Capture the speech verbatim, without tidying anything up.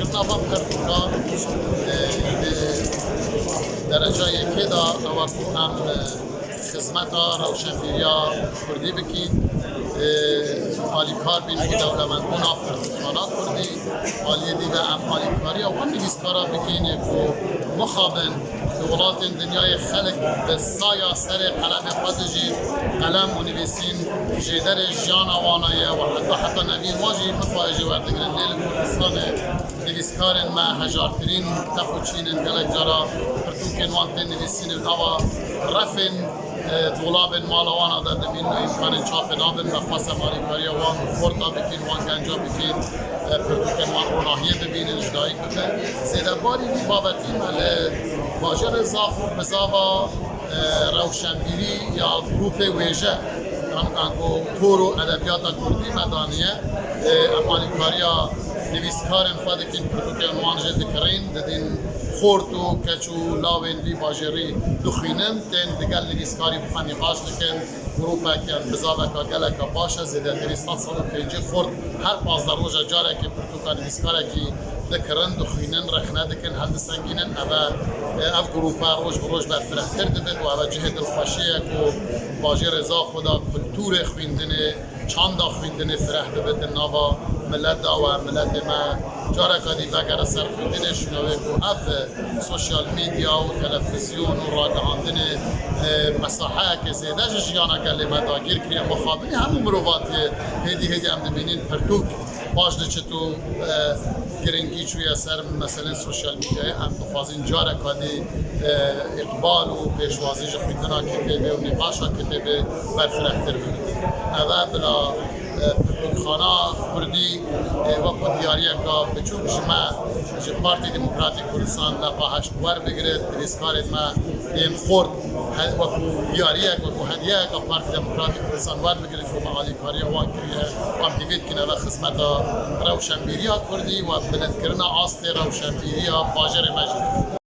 Kirina van pertûkan, e, di dereca yekê de ew e ku em, e, xizmeta rewşenbîriya kurdî bikîn. E, alîkar bîn ji dewlemendbûna pertûkxana kurdî. Aliyê dî de em alîkariya wan nivîskara bikîn ê ku mixabin di welatên dinyayê xelk bi saya serê qelemê xwe dijî, qelem û nivîsîn jêderê jiyana wana ye û heta heta neviyên wan jî mixabin jê werdigrin. Lê li Kurdistanê nivîskarên me hejartirîn tex û çîn in, gelek cara pirtûkên wan tên nivîsîn û nava refên, e, dolabên mala wana de dimînin û îmkanên çapê nabin. Me xwest em alîkariya wan xorta bikîn, wan genca bikîn, e, pirtûkên wan ronahiyê bibînin, ji dayik bibin. Zêdebarî vî babetî me li bajêrê Zaxo bizava, e, rewşenbîrî ya grûpê wêje, yan ango tor û edebiyata kurdî me daniye. E, em alîkariya nivîskarên xwe dikîn, pirtûkên wan jê dikirîn, didîn xort û keç û lawên vî bajêrî dixwînin, tên digel nivîskarî bi xwe nîqaş dikin. Grûpeke, bizaveka geleka baş e, zêdetirî sed sed û pêncî xort her pazdeh roja carekê pirtûka nivîskarekî dikirin, dixwînin, rexne dikin, hildisengînin. Ev e, ev grûpe roj bi roj berfirehtir dibe û ev e cihê dilxweşiyê ye ku bajêrê Zaxo de kultûrê xwîndinê, çanda xwîndinê fireh dibe di nava milet de û miletê me careka dî vegere ser xwîndinê. Şûna wê ku ev sosyal medya û televîzyon û ragihandinê, e, mesaheyeke zêde ji jiyana gelê me dagîr kiriye. Mixabinê hemû mirovatiyê hêdî hêdî em dibînin pirtûk paş diçit û, e, giringî çûye ser meselên sosyal medyayê. Em dixwazin careka dî, e, îqbal û pêşwazî ji xwîndina kitêbê û nîqaşa kitêbê berfirehtir bibin. Ev e bila, e, pirtûkxana kurdî, e, wekû diyariyeka biçûk ji me, ji Partî Demokratîk Kurdistan leqa heşt werbigire, nivîskarên me tên xort, he-, wekû diyariyek, wekû hediyeyeka Partî Demokratîk Kurdistan werbigire ku me alîkariya wan kiriye. Wan hîvî dikin ev e xizmeta rewşenbîriya kurdî û bilindkirina astê rewşenbîriya bajêrê me jî.